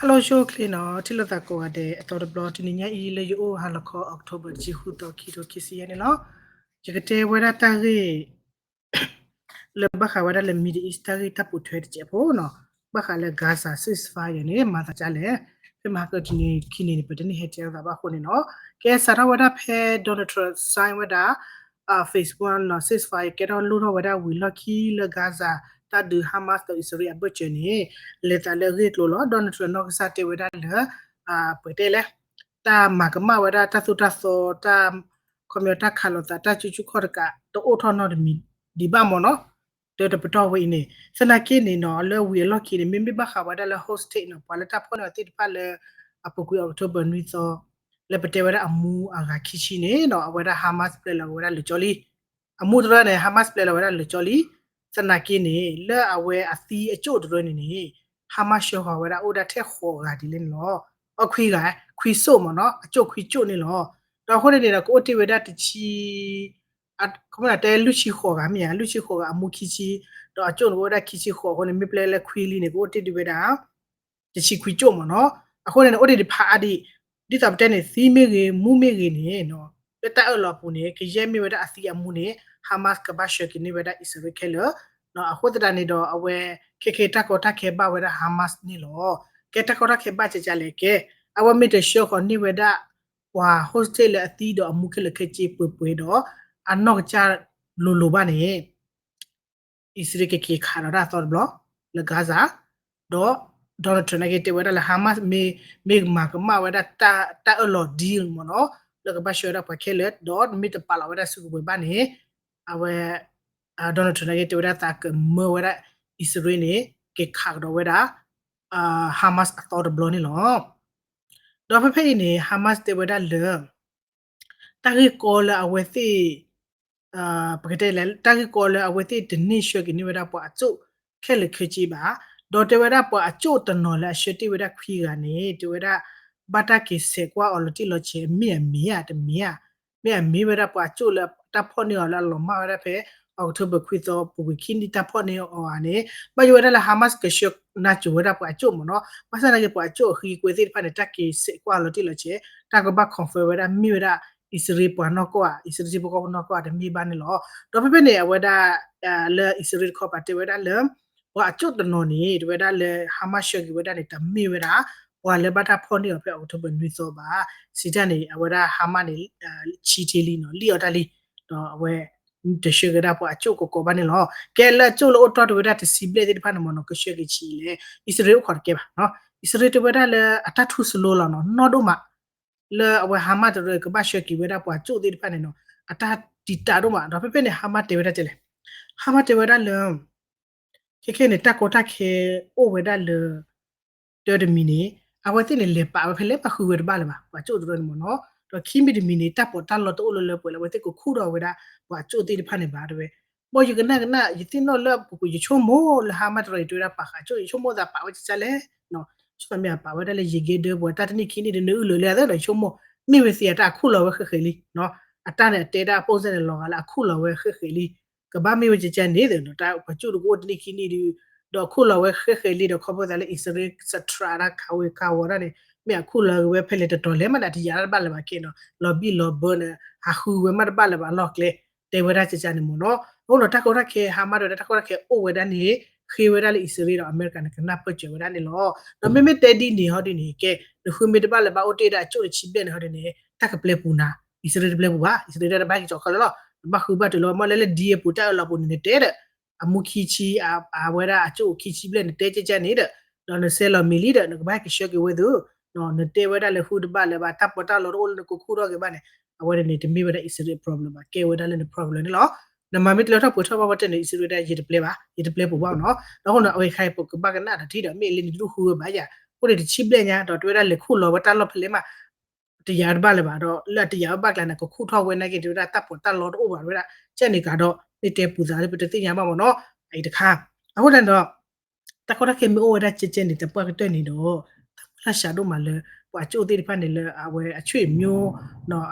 Hello ဆိၣ်ဂ့ၤနီၤ ထံၣ်လိာ်သးကိးဂၤဒဲး အသီတဘျီ တနံၤညါအံၤ လၢယအိၣ်ဟါလီၤခီ October တဆံဃုသီ ခံကထိခံဆံယဲၢ်န့ၣ်လီၤ. ယကတဲဝဲဒၣ်တၢ်ဂ့ၢ် လၢဘၣ်ဃးဝဲဒၣ်လၢ Middle East တၢ်ဂ့ၢ်တၢ်ပိာ်ထွဲတစဲးဖိနီၤ, ဘၣ်ဃးလၢ Gaza ceasefire န့ၣ် မၤသးဒ်လဲၣ်, ဖဲမဟါကတနံၤခံနံၤန့ၣ် ပတန့ၢ်ဟဲတဲလိာ်သးဘၣ်အဃိန့ၣ်နီၤ, ကဲစးထီၣ်ဝဲဒၣ်ဖဲ Donald Trump sign ဝဲဒၣ် phase one နီၤ ceasefire ကဲထီၣ်လိၣ်ထီၣ်ဝဲဒၣ်ဝံၤလီၢ်ခံလၢ Gaza တၢ်ဒုး Hamas ဒီးအံၣ်စရ့လးအဘၢၣ်စၢၤန့ၣ် လဲၤသးလၢအဂ့ၢ်အကျိၤလီၤ. Donald Trump နီၢ်ကစၢ်တဲဝဲဒၣ်လၢ ပကတဲလဲၣ် တၢ်မၤကမၣ်ဝဲဒၣ်တၢ်သိၣ်တၢ်သီ တၢ် ခီပညီတၢ်ခးလိာ်သး တၢ်စုဆူၣ်ခီၣ်တကး တအိၣ်ထီၣ်နီတမံၤဒံးဘၣ်မ့ၢ်နီၤ, တၢ်တပတီၢ်ဝဲအံၤန့ၣ် သနာ်က့န့ၣ်နီၤ လၢဝံၤအလီၢ်ခံန့ၣ် မ့မ့ၢ်ဘၣ်ဃးဝဲဒၣ်လၢ hostage နီၤ ပှၤလၢတၢ်ဖီၣ်န့ၢ်အီၤသ့ၣ်တဖၣ်လၢ အပူၤကွံာ် October နွံသီ လၢပတဲဝဲဒၣ်အမူအဂၤခံဆံန့ၣ်နီၤ အဝဲဒၣ် Hamas ပျဲလီၤဝဲဒၣ်လၢာ်ကၠီလံ. အမူတရၢန့ၣ် Hamas ပျဲလီၤဝဲဒၣ်လၢာ်ကၠီလံ. သနာ်က့န့ၣ် လၢအဝဲအသံအကၠိၣ်တရၢန့ၣ်န့ၣ် Hamas ဆှၢဃီၤဝဲဒၣ်အိၣ်ဒၣ်ထဲဃိးဂၤဒ်လဲၣ်န့ၣ်လီၤ. အခွံဂၤ ခွံစိၣ်မ့ၢ်နီၤ အကၠိၣ်ခွံကၠိၣ်န့ၣ်လီၤ. ဒီးအဃိန့ၣ်န့ၣ်ဒီး ကအိၣ်တ့ၢ်ဝဲဒၣ်တဆံ တဲလွံၢ်ဆံဃိးဂၤမ့ၢ်ဧါ လွံၢ်ဆံဃိးဂၤအမူခံဆံ, ဒီးအကၠိၣ်န့ၣ်ကအိၣ်ဝဲဒၣ်ခံဆံဃိးအဃိန့ၣ် မ့ၢ်ပျဲလၢခွံလံန့ၣ် ကအိၣ်တ့ၢ်ဒံးဝဲဒၣ် တဆံခွံကၠိၣ်မ့ၢ်နီၤ. အဃိန့ၣ်န့ၣ် အိၣ်ဒံးတဖးအါဒံး ဒ်သိးပတဲန့ၣ် သံမ့ၢ်ဂ့ၤ မူမ့ၢ်ဂ့ၤန့ၣ် လၢတၢ်အၢၣ်လီၤအပူၤန့ၣ် ကယဲၢ်မ့ၢ်ဝဲဒၣ်အသံအမူန့ၣ် Hamas ကဘၣ်ဆှၢက့ၤန့ၢ်ဝဲဒၣ်အံၣ်စရ့လးခဲလၢာ်. အဃိသတးန့ၣ်ဒီး အဝဲခဲခဲတၢ်ကီတၢ်ခဲဘၣ်ဝဲဒၣ် Hamas န့ၣ်လီၤ. ကဲတၢ်ကီတၢ်ခဲဘၣ်ကကလဲၣ်ကဲ အဝဲမ့ၢ်တဆှၢဃီၤန့ၢ်ဝဲဒၣ် ပှၤ hostage လၢအသံဒီးအမူခဲလၢာ်ခဲဆ့ပှဲၤပှဲၤဒီး အနီၢ်ကစၢ်လိၤလိၤဘၣ်န့ၣ် အံၣ်စရ့လးကက့ၤခးဒီးတၢ်အသီတဘျီ လၢ Gaza ဒီး Donald Trump နာ်က့တဲဝဲဒၣ်လၢ Hamas မ့ၢ်မၤကမၣ်ဝဲဒၣ်တၢ်အၢၣ်လီၤ deal မ့ၢ်နီၤ လၢကဘၣ်ဆှၢဝဲဒၣ်ပှၤခဲလၢာ် ဒီးမ့ၢ်တပာ်လီၤဝဲဒၣ်စုကဝဲၤဘၣ်န့ၣ် အဝဲ Donald Trump နာ်က့တဲဝဲဒၣ်သးကမၢဝဲဒၣ် အံၣ်စရ့လးန့ၣ် က့ၤခးကဒီးဝဲဒၣ် Hamas အသီတဘျီန့ၣ်လီၤ. ဒီးဖဲဖဲအံၤန့ၣ် Hamas တဲဝဲဒၣ်လၢ တၢ်ဂ့ၢ်ကီလၢအဝဲသ့ၣ် ပကတဲလဲၣ် တၢ်ဂ့ၢ်ကီလၢအဝဲသ့ၣ်တန့ၢ်ဆှၢက့ၤန့ၢ်ဝဲဒၣ်ပှၤအကၠိၣ်ခဲလၢာ်ခဲဆ့ဘၣ်. ဒီးတဲဝဲဒၣ်ပှၤအကၠိၣ်တနီၤလၢအဆှၢတ့ၢ်ဝဲဒၣ်ခွံဂၤန့ၣ် တဲဝဲဒၣ် ဘၣ်တၢ်က့ၤဆဲးကွၢ်အီၤလီၤတံၢ်လီၤဆဲး မ့ၢ်အမ့ၢ်ဧါ တမ့ၢ်ဧါ မ့ၢ်အမ့ၢ်ဝဲဒၣ်ပှၤအကၠိၣ်လၢတၢ်ဖီၣ်န့ၢ်အီၤလၢအလီၤမၢ်ဝဲဒၣ်ဖဲ October ခွံသီပူၤကွံာ်ခံနံၣ်တၢ်ဖီၣ်န့ၢ်အီၤဧါန့ၣ် ဘၣ်ယိၣ်ဝဲဒၣ်လၢ Hamas ကဆှၢနၢ်စိၤဝဲဒၣ်ပှၤအကၠိၣ်မ့ၢ်နီၤ ဘၣ်ဆၣ်သနာ်က့ ပှၤအကၠိၣ်အဃံအကွဲသ့ၣ်တဖၣ်န့ၣ် တၢ်က့ၤဆဲးကွၢ်လီၤတံၢ်လီၤဆဲး တၢ်ကဘၣ် confirm ဝဲဒၣ်မ့ၢ်ဝဲဒၣ် အံၣ်စရ့လးပှၤနီၢ်ကီၢ်ဧါ အံၣ်စရ့လးထံဖိကီၢ်ဖိနီၢ်ကီၢ်ဧါ တမ့ၢ်ဘၣ်န့ၣ်လီၤ. ဒီးဖဲဖဲန့ၣ် အဝဲဒၣ် လၢအံၣ်စရ့လးတခီပၤတဲဝဲဒၣ်လၢ ပှၤအကၠိၣ်တနီၤန့ၣ် တဲဝဲဒၣ်လၢ Hamas ဆှၢက့ၤဝဲဒၣ်န့ၣ် တမ့ၢ်ဝဲဒၣ် ပှၤလၢဘၣ်တၢ်ဖီၣ်န့ၢ်အီၤဖဲ October နွံသီဘၣ်. စံးတၢ်န့ၣ် အဝဲဒၣ် Hamas န့ၣ် ဆံးထ့လံနီၤ လံၣ်အီၣ်တၢ်လံ ဒီးအဝဲ တဆှၢကဒါပှၤအကၠိၣ်ကကိးဘၣ်န့ၣ်လီၤ. ကဲလၢအကၠိၣ်လၢအိၣ်တီၢ်တဝဲဒၣ်တဆံဘျဲၣ်သ့ၣ်တဖၣ်န့ၣ်မ့ၢ်နီၤ ကဆှၢက့ၤဆံးလဲၣ် အံၣ်စရ့လးအိၣ်ခိးတကဲဘၣ်. အံၣ်စရ့လးတဲဝဲဒၣ်လၢအတၢ်ထူၣ်စလိလီၤနီၤ နီၢ်ဒိၣ်မး လၢအဝဲ Hamas တရၢကဘၣ်ဆှၢက့ၤဝဲဒၣ်ပှၤကၠိၣ်သ့ၣ်တဖၣ်န့ၣ်နီၤ အတၢ်တံာ်တာ်ဒိၣ်မး ဒီးဖဲဖဲန့ၣ် Hamas တဲဝဲဒၣ်ကလဲၣ် Hamas တဲဝဲဒၣ်လၢ ခဲခဲန့ၣ် တၢ်ကီတၢ်ခဲအိၣ်ဝဲဒၣ်လၢ တၢတမံၤန့ၣ် အဝဲသ့ၣ်န့ၣ် လဲၤပာ်ဝဲဖဲလဲၣ် ဘၣ်ဃုဝဲတဘၣ်လၢၤဘၣ် ပှၤကၠိၣ်တရၢန့ၣ်မ့ၢ်နီၤ. ဒီးခံမံၤတမံၤန့ၣ် တၢ်ပီးတၢ်လီတအိၣ်လၢလၢပှဲၤလၢအဝဲသ့ၣ်ကခူၣ်ထီၣ်ဝဲဒၣ် ပှၤကၠိၣ်သ့ၣ်တဖၣ်န့ၣ်ဘၣ်တဲဝဲ. ဘၣ်ယကနၣ်ကနၣ် ယသ့ၣ်နီၣ်လၢပူၤကွံာ် ယဆိကမိၣ်လၢ Hamas တရၢအံၤတဲဝဲဒၣ်ပာ်ဃာ်ကၠိၣ် ယဆိကမိၣ်သးပာ်ဝဲကကလဲၣ် ဆိကမိၣ်မ့ၢ်အပာ်ဝဲဒၣ်လၢယကဲဒၢပှၤတၢ်တနံၣ်ခံနံၣ်ဒီး နအုၣ်လၢာ်လၢအသးဒီး ယဆိကမိၣ် မ့ၢ်ဝဲသ့ၣ်အတၢ်အခူၣ်လီၤဝဲဃဲးဃဲးလံ အတၢ်န့ၣ်အတဲဒၣ်အပိၢ်စၢ်န့ၣ် လီၤဂာ်လၢအခူၣ်လီၤဝဲဃဲးဃဲးလံ ကဘၣ်မ့ၢ်ဝဲကကန့ၣ် ပှၤကၠိၣ်တကအိၣ်တနံၣ်ခံနံၣ်ဒီး ဒီးအခူၣ်လီၤဝဲဃဲးဃဲးလံဒီး ခီဖျိသးလၢအံၣ်စရ့လး စထြးတၢ်ခးဝ့ၤခးဝီၤတၢ်န့ၣ် မ့ၢ်အခူၣ်လီၤက့ၤဝဲဖဲလဲၣ်တတီၤလဲၣ်မးန့ၣ် အတယာ်တၢ်တဘၣ်လၢၤဘၣ်ခဲနီၤ လီၤဘံၣ်လီၤဘၢန့ၣ် ဟးဃုဝဲမးတဘၣ်လၢၤဘၣ်လီၢ်ကျဲ တဲဝဲဒၣ်ကကန့ၣ်မ့ၢ်နီၤ. အဃိဒီးတၢ်ကီတၢ်ခဲ Hamas ဒီးတၢ်ကီတၢ်ခဲအိၣ်ဝဲဒၣ်န့ၣ် ဃ့ဝဲဒၣ်လၢအံၣ်စရ့လးဒီးအမဲရကၤန့ၣ် ကနၢ်ပၢၢ်စၢၤဝဲဒၣ်န့ၣ်လီၤ. ဒီးမ့မ့ၢ်တဲဒ်န့ၣ်ဟီဒ်န့ၣ် ကဲ နဃုမ့ၢ်တဘၣ်လၢၤဘၣ်အိၣ်တ့ၢ်ဒၣ်အကၠိၣ်တဆံဘျဲၣ်န့ၣ်ဟီဒ်န့ၣ် တၢ်ကပျဲပူၤနၤ အံၣ်စရ့လးတပျဲပူၤဘၣ် အံၣ်စရ့လးတၢ်တဘၣ်က့ၤကၠီၤခီလၢလီၤ နဘၣ်ဃုဘၣ်တုၤလီၤ မ့ၢ်လၢလၢဒ်အပူၤတၢ်အၢၣ်လီၤပူၤန့ၣ် နတဲဒီး အမူခံဆံ အဝဲဒၣ်အကၠိၣ်ခံဆံဘျဲၣ် နတဲကကန့ၣ်ဒီး ဒီးနဆဲးလီၤမံၤလံဒီး နကဘၣ်ကဆှၢက့ၤဝဲသု နတဲဝဲဒၣ်လၢဃုတဘၣ်လၢၤဘၣ် တၢ်ပီးတၢ်လီတအိၣ်လၢနကခူၣ်ထီၣ်က့ၤဘၣ်န့ၣ် အဝဲဒၣ်န့ၣ် တမ့ၢ်ဝဲဒၣ်အံၣ်စရ့လး problem ဘၣ် ကဲဝဲဒၣ်လၢန problem န့ၣ်လီၤ. နမၤမ့ၢ်တလၢထီၣ်ပှဲၤထီၣ်ဘၣ်ဝဲတဲန့ၣ် အံၣ်စရ့လးဒၣ် ယတပျဲဘၣ် ယတပျဲပူၤဘၣ်နီၤ. ဒီးအဃိန့ၣ် အဝဲခါအံၤပကဘၣ်ကနၣ်တထံၣ်ဒီး မ့ၢ်လၢနတဒူၣ်ဃုဝဲဘၣ်ယၤ အဃိန့ၣ်တဆံဘျဲၣ်ညါ ဒီးတဝဲဒၣ်လဲၤခူၣ်လီၤဝဲတၢ်လီၢ်ဖဲလဲၣ်မး တယာ်တဘၣ်လၢၤဘၣ်ဒီး လၢအတယာ်ဝဲဘၣ်ကျါန့ၣ် ကခူၣ်ထီၣ်ဝဲနာ်က့ၤ တဝဲဒၣ်တၢ်ပီးတၢ်လီတအိၣ်ဘၣ်တဝဲဒၣ် ကဲန့ၣ်ကဒီး မ့ၢ်တဲပူၤသးလၢပတသ့ၣ်ညါဘၣ်မ့ၢ်နီၤ အံၤတခါ အဃိန့ၣ်ဒီး တၢ်ကီတၢ်ခဲမ့ၢ်အိၣ်ဝဲဒၣ်ကဲကဲန့ၣ် တပှၢ်ကတၢၢ်န့ၣ်ဒီး တၢ်လၢ်ရှးဒိၣ်မးလၢ ပှၤကၠိၣ်သ့ၣ်တဖၣ်န့ၣ်လၢအဝဲအဆွေမျိုး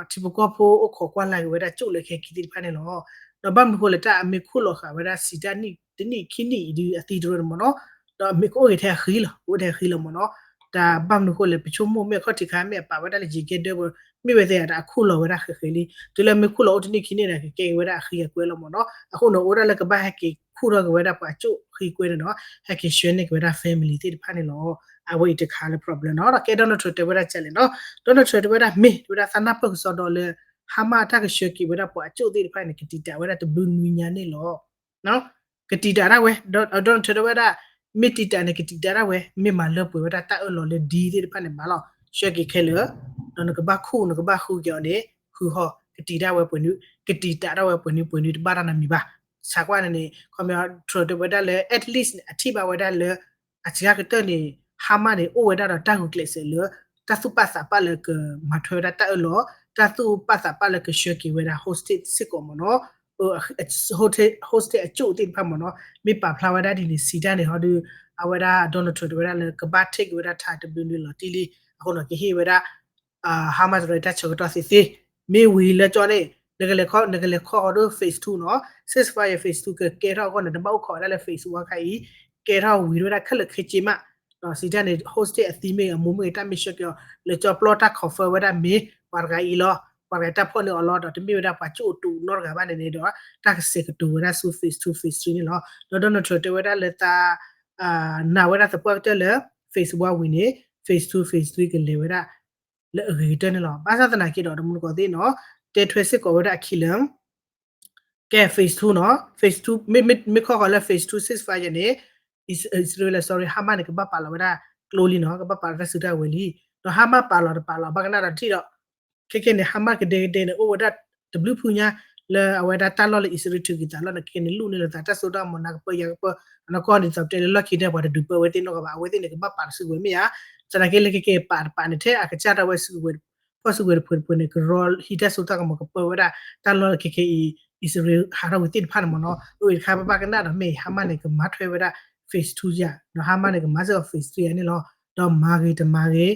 ထံဖိကီၢ်ဖိအိၣ်ခိးကွၢ်လၢ်က့ၤဝဲဒၣ်ကၠိၣ်လၢခဲခံသ့ၣ်တဖၣ်န့ၣ်လီၤ. ဒီးဘၣ်မနုၤဃိလဲၣ် တၢ်အမ့ၢ်ခူၣ်လီၤဃာ်ဝဲဒၣ်စံးတၢ်နံၣ်တနံၣ်ခံနံၣ်အံၤဒုးအသံတရၢန့ၣ်မ့ၢ်နီၤ ဒီးအမ့ၢ်ကအိၣ်က့ၤထဲအဃံလီၤ ကအိၣ်ထဲအဃံလီၤမ့ၢ်နီၤ. တၢ်ဘၣ်မနုၤအဃိလဲၣ် ပဆိကမိၣ်မ့ၢ်အခီၣ်ထံးခါ မ့ၢ်အပာ်ဝဲဒၣ်လၢယံၤကဲဒၢပူၤ မ့ၢ်ဝဲသ့ၣ်တၢ်အခိၣ်လီၤဝဲဒၣ်ဃဲးဃဲးလံ. တုၤလၢမ့ၢ်ခိၣ်လီၤအိၣ်တနံၣ်ခံနံၣ်န့ၣ် ကကဲက့ၤဝဲဒၣ်အဃံအကွဲလီၤမ့ၢ်နီၤ. အဃိန့ၣ် အိၣ်ဒၣ်လၢကဘၣ်ဟဲက့ၤခူၣ်ထီၣ်က့ၤဝဲဒၣ်ပှၤအကၠိၣ်ဃံကွဲန့ၣ်နီၤ, ဟဲက့ၤဆှၢန့ၢ်က့ၤဝဲဒၣ် family သ့ၣ်တဖၣ်န့ၣ်လီၤ. အဝဲအံၤတခါလၢ problem နီၤ. ဒီးကဲ Donald Trump တဲဝဲဒၣ်ကလဲၣ်နီၤ. Donald Trump တဲဝဲဒၣ်မ့ၢ် တဲဝဲဒၣ်သးနၢ်ပၢၢ်ကစီဒီလၢ Hamas တၢ်ကဆှၢက့ၤဝဲဒၣ်ပှၤအကၠိၣ်သ့ၣ်တဖၣ်န့ၣ် ကတံာ်တာ်ဝဲဒၣ်တဘျုးနွံညါန့ၣ်လီၤ. ကတံာ်တာ်ဒၣ်ဝဲ Donald Trump တဲဝဲဒၣ် မ့ၢ်တံာ်တာ်န့ၣ် ကတံာ်တာ်ဒၣ်ဝဲ မ့ၢ်မၤလၢပှဲၤဝဲဒၣ်တၢ်အၢၣ်လီၤလၢ deal သ့ၣ်တဖၣ်န့ၣ် မၤလီၤ ဆှၢက့ၤခဲလၢာ်, ဒီးနကဘၣ်ခူၣ် နကဘၣ်ဃုက့ၤအီၤန့ၣ် ဃုဟီၣ် ကတံာ်တာ်ဝဲပှဲၤနွံ ကတံာ်တာ်ဒၣ်ဝဲပှဲၤနွံပှဲၤနွံတဘၣ်တၢ်နီတမံၤဘၣ်. ဆၣ်ကွၢ်န့ၣ်န့ၣ် ခီပညီ Trump တဲဝဲဒၣ်လၢ at least န့ၣ် အထံၣ်ဘၣ်ဝဲဒၣ်လၢ အစှၤကတၢၢ်န့ၣ် Hamas န့ၣ် အိၣ်ဝဲဒၣ်ဒီးတၢ်ဂုာ်ကျဲးစၢးလၢ တၢ်သူၣ်ပာ်သးပာ်လၢကမၤထွဲဝဲဒၣ်တၢ်အၢၣ်လီၤ, တၢ်သူၣ်ပာ်သးပာ်လၢကဆှၢက့ၤဝဲဒၣ် hostage စ့ၢ်ကီးမ့ၢ်နီၤ, hostage အကၠိၣ်သ့ၣ်တဖၣ်မ့ၢ်နီၤ, မ့ၢ်ပာ်ဖျါဝဲဒၣ်ဒ်န့ၣ် စံးတၢ်န့ၣ်ဟီဒီး အဝဲဒၣ် Donald Trump တဲဝဲဒၣ်လၢကဘၣ် take ဝဲဒၣ်ထါတဘျုးနွံလီၤတံၢ်လံ, အဃိန့ၣ် ကဟ့ၣ်ဝဲဒၣ် Hamas တၢ်ဆၢကတီၢ်သ့သ့, မ့ၢ်ဝံၤလၢကၠီန့ၣ် နကလဲၤခီ နကလဲၤခီဃီဒီး phase two နီၤ, ceasefire phase two ကကဲထီၣ်အဂီၢ်န့ၣ် တဘၣ်အိၣ်ခိးဝဲဒၣ်လၢ phase one ခါအံၤ, ကဲထီၣ်ဝံၤဝဲဒၣ်ခဲလၢာ်ခဲဆ့မး, ဒီးစံးတၢ်န့ၣ် hostage အသံမ့ၢ်ဂ့ၤ အမိၢ်မ့ၢ်ဂ့ၤ တၢ်မ့ၢ်ဆှၢက့ၤအီၤ လဲၤကၠီပျီတၢ် confirm ဝဲဒၣ်မ့ၢ် ပှၤတဂၤအံၤလီၤ, ပှၤတဂၤတၢ်ဖီၣ်န့ၢ်အီၤလီၤ ဒီးတမ့ၢ်ဝဲဒၣ်ပှၤကၠိၣ်အတူးနီတဂၤဘၣ်န့ၣ်န့ၣ်ဒီး တၢ်ကဆဲးကတိၤဝဲဒၣ်ဆူ phase two phase three န့ၣ်လီၤ. ဒီး Donald Trump တဲဝဲဒၣ်လၢသး နာ်ဝဲဒၣ်သပှၢ်ကတၢၢ်လၢ phase one ဝံၤန့ၣ် phase two phase three ကလဲၤဝဲဒၣ် လၢအဂ့ၤကတၢၢ်န့ၣ်လီၤ. ဘၣ်ဆၣ်သနာ်က့ဒီး တမူတကိးသ့ၣ်နီၤ တဲထွဲစ့ၢ်ကီးဝဲဒၣ်အခံလၢ ကဲ phase two နီၤ, phase two မ့ၢ်ခီဃီလၢ phase two ceasefire န့ၣ် အံၣ်စရ့လး sorry Hamas န့ၣ် ကဘၣ်ပာ်လီၤဝဲဒၣ်ကျိလံနီၤ, ကဘၣ်ပာ်လီၤတၢ်စုတၢ်ဝဲၤလံ, ဒီး Hamas ပာ်လီၤတပာ်လီၤ ဘၣ်ကနၣ်ဒီးထံၣ်ဒီး ခဲကဲန့ၣ် Hamas ကဒဲကဒဲန့ၣ် အိၣ်ဝဲဒၣ်တဘျုးဖုညါ လၢအဝဲဒၣ်တၢ်လီၢ်လၢအံၣ်စရ့လးထုးက့ၤသးလီၢ်န့ၣ် ခဲကဲန့ၣ် လူၢ်န့ၢ်လိာ်သးတၢ်စိတၢ်ကမီၤ နၤကပၢယၤကပၢ, အနီၢ်ကီၢ်ဒ်သိးပတဲလၢလီၢ်ခံန့ၣ် ပှၤတဒုးပၢဝဲသ့ၣ်နီတဂၤဘၣ်, အဝဲသ့ၣ်န့ၣ် ကဘၣ်ပာ်လီၤစုကဝဲၤမ့ၢ်ဧါ, သနာ်က့လၢခဲကဲပာ်တပာ်န့ၣ် ထဲအကစၢ်ဒၣ်ဝဲစုကဝဲၤ ဖီၣ်စုကဝဲၤတဖုတဖုန့ၣ် ကရီဟံးတၢ်စိတၢ်ကမီၤ ကပၢဝဲဒၣ်တၢ်လီၢ်လၢခဲကဲအံၤ အံၣ်စရ့လးဟးထီၣ်ဝံၤသ့ၣ်တဖၣ်န့ၣ်မ့ၢ်နီၤ, အဝဲတခါဘၣ်ဘၣ်ကနၣ်ဒီးမ့ၢ် Hamas န့ၣ် ကမၤထွဲဝဲဒၣ် phase two ယၤ, ဒီး Hamas န့ၣ် ကမၤစ့ၢ်ကီး phase three ယၤန့ၣ်လီၤ. ဒီးမၤဂ့ၤတမၤဂ့ၤ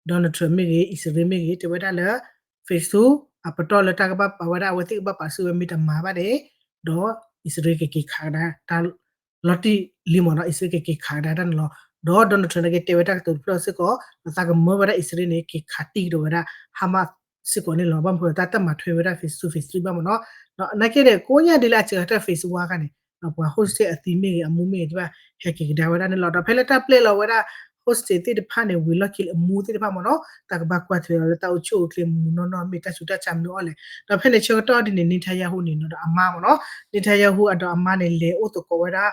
Donald Trump မ့ၢ်ဂ့ၤ အံၣ်စရ့လးမ့ၢ်ဂ့ၤ တဲဝဲဒၣ်လၢ phase two အပတီၢ်လၢတၢ်ကဘၣ်ပာ်ဝဲဒၣ် အဝဲသ့ၣ်ကဘၣ်ပာ်စုကဝဲၤမ့ၢ်တမၤဘၣ်န့ၣ်, ဒီးအံၣ်စရ့လးကက့ၤခးကဒါတၢ် လီၤတံၢ်လံမ့ၢ်နီၤ, အံၣ်စရ့လးကက့ၤခးကဒါတၢ်န့ၣ်လီၤ. ဒီး Donald Trump န့ၣ်ကတဲဝဲတၢ်ကတိၤတဖျၢၣ်စ့ၢ်ကီး ဒီးသးကမၢဝဲဒၣ်အံၣ်စရ့လးန့ၣ် က့ၤခးတံၢ်ကဒီးဝဲဒၣ် Hamas စ့ၢ်ကီးန့ၣ်လီၤ. ဘၣ်မနုၤဃိ တၢ်တမၤထွဲဝဲဒၣ် phase two phase three ဘၣ်မ့ၢ်နီၤ. ဒီးနာ်က့န့ၣ် ကိးညါဒ်လၢအစှၤကတၢၢ် phase one ခါန့ၣ် ပှၤ hostage အသံမ့ၢ်ဂ့ၤ အမိၢ်မ့ၢ်ဂ့ၤ တဘၣ်ဟဲက့ၤကဒါဝဲဒၣ်န့ၣ်လီၤ. ဒီးဖဲလၢတၢ်ပျဲလီၤဝဲဒၣ် hostage သ့ၣ်တဖၣ်န့ၣ် ဝံၤလီၢ်ခံလၢအမိၢ်သ့ၣ်တဖၣ်မ့ၢ်နီၤ တၢ်ကဘၣ်ကွၢ်ထွဲအီၤလၢတၢ်အိၣ်ဆူၣ်အိၣ်ချ့မူနီၢ်နီၢ် မ့ၢ်တၢ်ဆူးတၢ်ဆါမနုၤအီၤလဲၣ်. ဒီးဖဲန့ၣ်ဆၢကတီၢ်ဒ်န့ၣ် Netanyahu န့ၣ်နီၤ ဒီးအမါမ့ၢ်နီၤ Netanyahu အဒီးအမါန့ၣ် လဲၤအိၣ်သကိးဝဲဒၣ်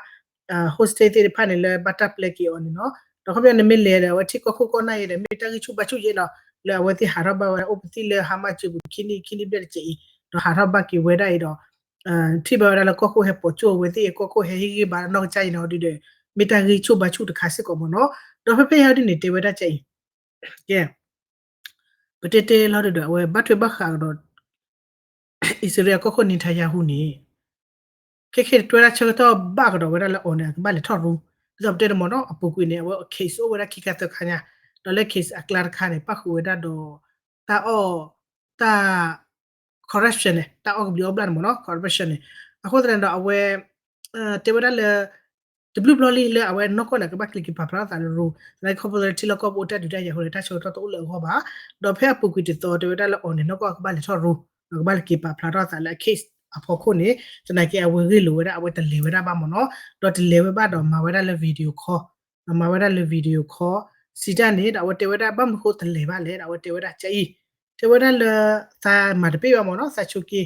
hostage သ့ၣ်တဖၣ်န့ၣ် လၢဘၣ်တၢ်ပျဲက့ၤအီၤန့ၣ်နီၤ. ဒီးခီပညီန့ၣ်မ့ၢ်လဲၤဒီး အဝဲထံၣ်ကီၢ်ခိၣ်ကီၢ်နၢ်အံၤဒီး မ့ၢ်တၢ်ဂံၢ်ဆူၣ်ဘါဆူၣ်ယဲနီၤ လၢအဝဲသ့ၣ်ဟးထီၣ်ဘၣ်ဝဲဒၣ်အိၣ်ပသံၣ်လၢ Hamas စုပူၤခံနံၣ်ခံနံၣ်ဘျဲၣ်တစဲးအံၤ ဒီးဟးထီၣ်ဘၣ်က့ၤဝဲဒၣ်အံၤဒီး ထံၣ်ဘၣ်ဝဲဒၣ်လၢကီၢ်ခိၣ်ဟဲပိာ်ကၠိၣ်အဝဲသ့ၣ် ကီၢ်ခိၣ်ဟဲဟ့ၣ်ဂံၢ်ဘါနီၢ်ကစၢ်အံၤနီၤဒုဒီး မ့ၢ်တၢ်ဂံၢ်ဆူၣ်ဘါဆူၣ်တခါစ့ၢ်ကီးမ့ၢ်နီၤ. ဒီးဖဲဖဲအံၤဒ်န့ၣ် တဲဝဲဒၣ်ကအံၤ ကဲ ပတဲတဲလီၤဒုဒီး အဝဲဘၣ်ထွဲဘၣ်ဃးကဒီး အံၣ်စရ့လးကီၢ်ခိၣ် Netanyahu န့ၣ် ခဲခဲတွဲဒၣ်ဆၢကတီၢ်ဘၣ်ကဒီးဝဲဒၣ်လၢအီၤန့ၣ် အကဘၣ်လဲၤထီၣ်ရူ ဒ်သိးပတဲတမ့ၢ်နီၤ အပူၤကွံာ်န့ၣ် အဝဲ case အိၣ်ဝဲဒၣ်ခံခါသၢခါညါ ဒီးလၢ case အကျါတခါန့ၣ် ပၣ်ဃုာ်ဝဲဒၣ်ဒီး တၢ်အီၣ် တၢ် corruption န့ၣ် တၢ်အီၣ်ကဘျံးအီၣ်ဘျၣ်န့ၣ်မ့ၢ်နီၤ corruption န့ၣ် အဃိသတးန့ၣ်ဒီးအဝဲ တဲဝဲဒၣ်လၢ တဘျုးဘျီလံလၢအဝဲနီၢ်ကီၢ်န့ၣ် ကဘၣ်ကျဲၤက့ၤပာ်ဖျါထီၣ်သးလၢရူ သနာ်က့ခီဖျိလၢထံလီၢ်ကီၢ်ပူၤအိၣ်တၢ်ဒုးတၢ်ယၤအဃိန့ၣ် တၢ်ဆၢကတီၢ်တအိၣ်လၢအဂီၢ်ဘၣ်. ဒီးဖဲအပူၤကွံာ်တသီတဲဝဲဒၣ်လၢအီၤန့ၣ် နီၢ်ကီၢ်ကဘၣ်လဲၤထီၣ်ရူ ဒီးကဘၣ်လဲၤက့ၤပာ်ဖျါထီၣ်သးလၢအ case အဖီခိၣ်န့ၣ် သနာ်က့အဝဲဂ့ၢ်လိာ်ဝဲဒၣ်အဝဲတလဲၤဝဲဒၣ်ဘၣ်မ့ၢ်နီၤ ဒီးတလဲၤဝဲဘၣ်ဒီးမၤဝဲဒၣ်လၢ video call ဒီးမၤဝဲဒၣ်လၢ video call စံးတၢ်န့ၣ် ဒီးအဝဲတဲဝဲဒၣ်ဘၣ်မနုၤဃိတလဲၤဘၣ်လဲၣ် ဒီးအဝဲတဲဝဲဒၣ်ကအံၤ တဲဝဲဒၣ်လၢ သးမၤတပ့ၢ်ဘၣ်မ့ၢ်နီၤ သးဆိက့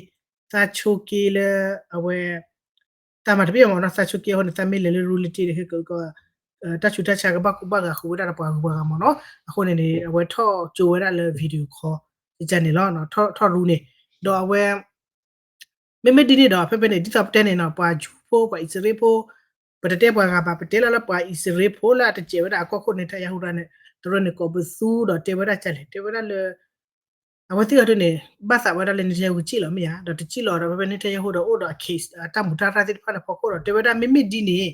သးဆိက့လၢအဝဲ တၢ်မၤတပ့ၢ်ဘၣ်မ့ၢ်နီၤ သးဆိက့အဃိန့ၣ် သးမ့ၢ်လဲၤလၢရူလံတ့ၢ်ဒီး တၢ်ဆူးတၢ်ဆါကဘၣ်ကူဘၣ်ဂာ်ဃုာ်ဝဲဒၣ်ဒီးပှၤဂုၤပှၤဂၤမ့ၢ်နီၤ အဃိန့ၣ်န့ၣ် အဝဲထီၣ်ကၠိဝဲဒၣ်လၢ video call စံးတၢ်န့ၣ်လီၤ ထီၣ်ရူန့ၣ် ဒီးအဝဲ မ့မ့ၢ်ဒ်န့ၣ်ဒီး ဖဲဖဲန့ၣ် ဒ်သိးပတဲန့ၣ်နီၤ ပှၤယူၤဖိ ပှၤအံၣ်စရ့ဖိ ပတတဲပှၤဂၤဘၣ် ပတဲလီၤလၢပှၤအံၣ်စရ့ဖိလၢအတစဲးဝဲဒၣ်အကီၢ်ခိၣ် Netanyahu န့ၣ် တရၢန့ၣ်ကိးပသူဒီးတဲဝဲဒၣ်ကလဲၣ် တဲဝဲဒၣ်လၢ အဝဲသ့ၣ်အီၤဒ်န့ၣ် ဘၣ်သးဝဲဒၣ်လၢ Netanyahu ကစံၣ်လီၤမ့ၢ်ဧါ ဒီးတစံၣ်လီၤဒီး ဖဲဖဲ Netanyahu ဒီးအိၣ်ဒီးအ case အတၢ်မူးတၢ်ရၢ်သ့ၣ်တဖၣ်န့ၣ်ဖီခိၣ်ဒီး တဲဝဲဒၣ်မ့မ့ၢ်ဒ်န့ၣ်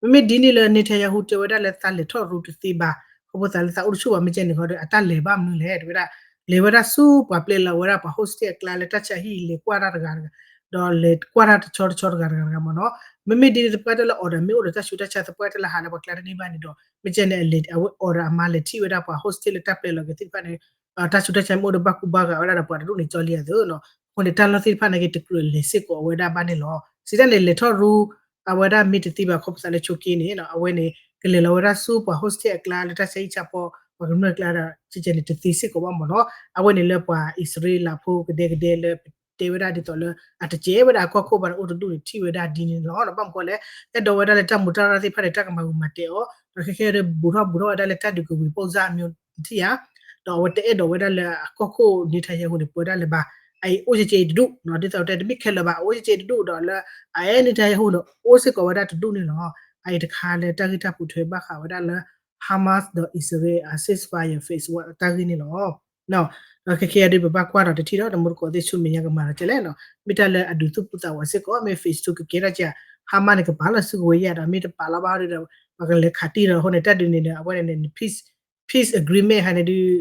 မ့မ့ၢ်ဒ်န့ၣ်လၢ Netanyahu တဲဝဲဒၣ်လၢသးလဲၤထီၣ်ရူတသ့ဘၣ် ခီဖျိသးလၢသးအိၣ်တဆူၣ်ဘၣ်မ့ၢ်ကဲန့ၣ်ဃီဒီး အတၢ်လဲၤဘၣ်မနုၤလဲၣ် တဲဝဲဒၣ် လဲၤဝဲဒၣ်ဆူပှၤပျဲလီၤဝဲဒၣ်ပှၤ hostage အကျါလၢတၢ်ဆါဟံၣ် လဲၤကွၢ်တၢ်တဂၤတဂၤ ဒီးလဲၤကွၢ်တၢ်တဆီတဆီတဂၤတဂၤတဂၤမ့ၢ်နီၤ မ့မ့ၢ်ဒ်န့ၣ်သပှၢ်တၢၢ်လၢ order မ့ၢ်အိၣ်ဒီးတၢ်ဆူးတၢ်ဆါသပှၢ်တၢၢ်လၢဟးလၢပှၤကျါတန့ၢ်ဘၣ်န့ၣ်ဒီး မ့ၢ်ကဲန့ၣ် အဝဲ order အမါလဲၤထံၣ်ဝဲဒၣ်ပှၤ hostage လၢတၢ်ပျဲလီၤက့ၤသ့ၣ်တဖၣ်န့ၣ် တၢ်ဆူးတၢ်ဆါမ့ၢ်အိၣ်ဒီးဘၣ်ကူဘၣ်ဂာ်ဝဲဒၣ်ဒီးပှၤတဒူၣ်န့ၣ်ကၠီလံအသိးနီၤ. အဃိန့ၣ် တၢ်လီၢ်သ့ၣ်တဖၣ်န့ၣ်က့ၤတကြၢးလဲၤစ့ၢ်ကီးဝဲဒၣ်ဘၣ်န့ၣ်လီၤ. စံးတၢ်န့ၣ် လဲၤထီၣ်ရူ အဝဲဒၣ်မ့ၢ်တသ့ဘၣ်ခီပသးလၢဆိက့န့ၣ် အဝဲန့ၣ် ကလဲၤလီၤဝဲဒၣ်ဆူပှၤ hostage အကျါလၢတၢ်ဆါဟံၣ်ဆါဖီ ပှၤကမျၢၢ်အကျါဒီး ကဲကဲန့ၣ် တသ့စ့ၢ်ကီးဘၣ်မ့ၢ်နီၤ. အဝဲန့ၣ်လၢပှၤအံၣ်စရ့လးဖိကဒဲကဒဲလၢ တဲဝဲဒၣ်ဒ်သိးလၢ အတကဲဝဲဒၣ်အကီၢ်ခိၣ်ဘၣ်န့ၣ် အိၣ်တဒူၣ်န့ၣ်ထံၣ်ဝဲဒၣ်ဒ်န့ၣ်လီၤ. ဒီးဘၣ်မနုၤလဲၣ် အဲၣ်ဒိးဝဲဒၣ်လၢတၢ်မူးတၢ်ရၢ်သ့ၣ်တဖၣ်န့ၣ် တၢ်ကမၤဂူာ်မၤတဲာ်အီၤ ဒီးခဲခဲဒီး ဘူးထီၣ်ဘူးထီၣ်ဝဲဒၣ်လၢတၢ်ဒုးကဝံၤပိၢ်စၢ်အမျိုးထံၣ်ဧါ ဒီးအဝဲတအဲၣ်ဒိးဝဲဒၣ်လၢအကီၢ်ခိၣ် Netanyahu န့ၣ် ပၢဝဲဒၣ်လၢၤဘၣ်. အအံၤအိၣ်ကဲကဲအံၤတဒူၣ်နီၤ ဒ်သိးတဲတမ့ၢ်ခဲလၢာ်ဘၣ် အအိၣ်ကဲကဲအံၤတဒူၣ်ဒီးလၢ အအဲၣ် Netanyahu န့ၣ် အိၣ်စ့ၢ်ကီးဝဲဒၣ်တဒူၣ်န့ၣ်လီၤ. အအံၤတခါလၢတၢ်ဂ့ၢ်တၢ်ပိာ်ထွဲဘၣ်ဃးဝဲဒၣ်လၢ Hamas ဒီးအံၣ်စရ့လး ceasefire phase one အတၢ်ဂ့ၢ်န့ၣ်လီၤ. ဒီးခဲခဲအံၤဒ်ပဘၣ်ကွၢ်ဒီးတထံၣ်ဒီး တမူတကိးသ့ၣ်ဆူမဲာ်ညါကမၤဒီးကဲလဲၣ်နီၤ မ့ၢ်တၢ်လၢအဒုးသူၣ်ဖှံသးဝးစ့ၢ်ကီး မ့ၢ် phase two ကကဲထီၣ်ကဲ Hamas န့ၣ် ကပာ်လီၤစုကဝဲၤယါဒီး မ့ၢ်တပာ်လီၤဘၣ်ဒီး ပှၤကလဲၤခးတံၢ်ဒီးအဃိန့ၣ် တၢ်ဒုးန့ၣ်ဒီး အဝဲန့ၣ် peace agreement ဟးန့ၣ်ဒုး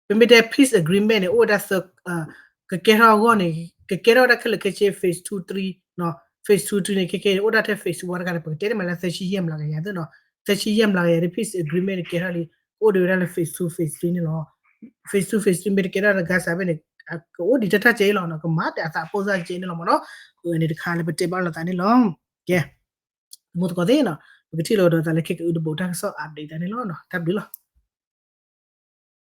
ပမ့ၢ်တဲ peace agreement န့ၣ် အိၣ်ဝဲဒၣ်သၢ ကကဲထီၣ်အဂီၢ်န့ၣ် ကကဲထီၣ်ဝဲဒၣ်ခဲလၢာ်ခဲဆ့ phase two three နီၤ phase two three န့ၣ် ခဲခဲန့ၣ် အိၣ်ဒၣ်ထဲ phase one တခါန့ၣ် ပကတဲန့ၣ်မးလၢသၢဆံယဲၢ်မျးကယၤသ့ၣ်နီၤ သၢဆံယဲၢ်မျးကယၤဒ် peace agreement န့ၣ် ကဲထီၣ်လံ ကအိၣ်ဒံးဝဲဒၣ်လၢ phase two phase three န့ၣ်လီၤ. phase two phase three မ့ၢ်တကဲထီၣ်လၢ Gaza ဖဲန့ၣ် ကအိၣ်ဒံးတၢ်တၢ်ကဲအံၤလီၤနီၤ ကမၤတဲာ်အသးပိၢ်စၢ်ကဲန့ၣ်လီၤမ့ၢ်နီၤ အန့ၣ်တခါလၢပတဲဘၣ်လိာ်သးန့ၣ်လီၤ. ကဲ တမူတကိးသ့ၣ်နီၤ ပကထံၣ်လိာ်ဒီးသးလၢခဲကအုတဘိးတၢ်ကစီၣ် update သးန့ၣ်လီၤ. တၢ်ဘျုးလီၤ.